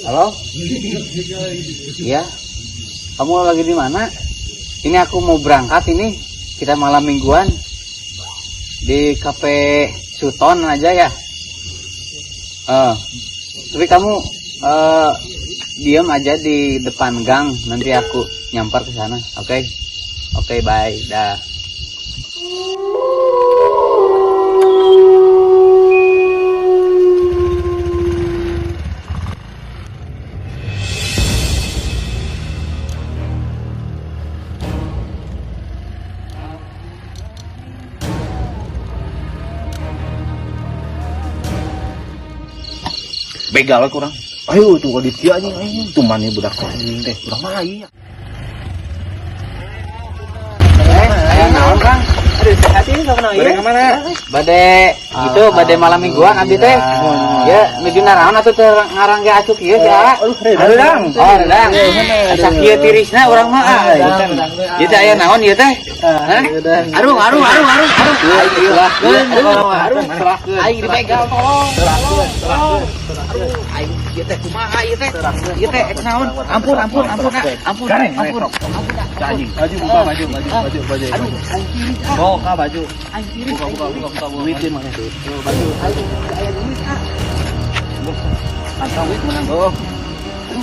Halo? Iya. Kamu lagi di mana? Ini aku mau berangkat ini. Kita malam mingguan di Cafe Suton aja ya. Eh, tapi kamu diam aja di depan gang, nanti aku nyamper ke sana. Oke? Oke, bye. Dah. Begal kurang. Ayo tuh kalau dia anjing anjing tuh mana budak anjing teh urang mah iya. Eh, aya naon, Kang? Aduh, sehat ini sama Bade kemana? Bade gitu, bade malam mingguan abdi teh. Ya, nuju naraon atuh teh ngarang ge asup ieu si Aa. Redang. Oh, redang. Asa kieu tirisna urang mah ah. Ieu teh aya naon ieu teh? Hah? Aduh, aduh, aduh, aduh, aduh. Aing aduh, aduh, aing dibegal tolong. Tolong. Aduh, aing ieu teh kumaha ieu teh? Ieu teh ek naon? Ampun, ampun, ampun, ah. Ampun, ampun. Ampun, ah. Anjing. Baju buka baju baju baju baju. Aduh, aing tiris ah. Buka baju. Aing tiris. Buka buka buka buka duitin mana tuh. Baju. Aing aya duit ah. Kantong duit menang. Oh.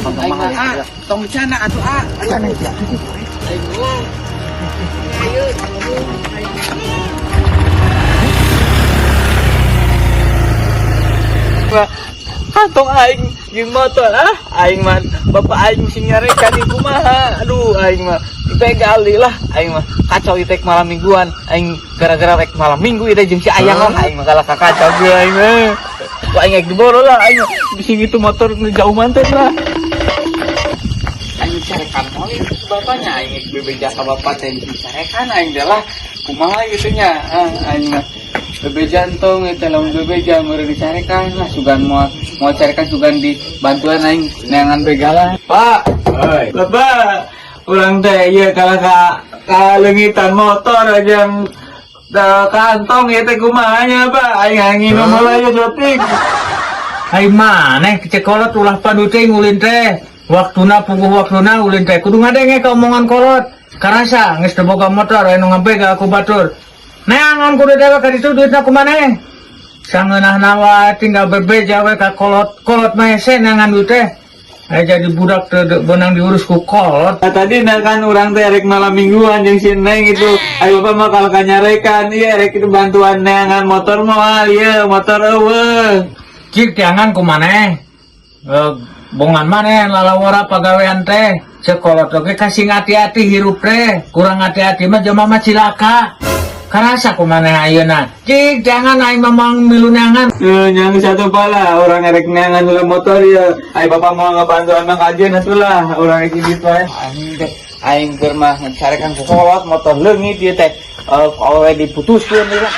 Kantong Aing mahal mah ah, ya. tong bercanda atuh ah. Aduh. Aing mah. Ayo. Kantong aing jeung motor ah, aing mah bapak aing sing nyarekan ieu kumaha. Aduh, aing mah dibegal deui lah, aing mah kacau ieu teh malam mingguan. Aing gara-gara rek malam minggu ieu teh jeung si Ayang lah, aing mah kalah kacau gue aing mah. Wah, aing rek diboro lah aing mah. Bising itu motor nu jauh manten lah. Aing carekan moal itu bapaknya aing rek bebeja ka bapak teh bisi carekan aing teh lah. Kumaha gitu nya. Ah, aing mah bebeja entong eta lamun bebeja meureun dicarekan lah sugan moal moal carekan sugan di bantuan aing neangan begalan. Pak, Bapak, urang teh ieu kalah ka kaleungitan motor jeung kantong ieu teh kumaha nya, Pak? Aing angin nomor aja jotik. Ai maneh cek kolot ulah padu teh ngulin teh. Waktuna puguh waktuna ulin teh kudu ngadenge ka omongan kolot. Karasa geus teu boga motor anu ngabegal ku batur. Neangan kudu dewek ka ditu duitna ku maneh. Sangeunahna wae tinggal bebeja we ka kolot. Kolot mah hese neangan duit teh. Ai jadi budak teu beunang diurus ku kolot. Nah, tadi nah kan urang teh rek malam mingguan jeung si Neng itu. Ayo Bapak mah kalau kanyarekan, iya rek itu bantuan neangan motor moal, iya motor euweuh. Cik teangan ku maneh. Eh, bongan maneh lalawara pagawean teh. Cek kolot oge kasih hati-hati hirup teh. Kurang hati-hati mah jelema mah cilaka. Karasa ku maneh ayeuna. Cik teangan aing mah moal milu neangan. Eh, nyang satu pala urang rek neangan heula motor ya. Ayo Bapak mau ngebantuan mah kajian atuh lah, urang rek gitu wae. Aing teh aing keur mah ngecarekan ku kolot motor leungit ieu teh. Eh, awewe diputuskeun deui lah.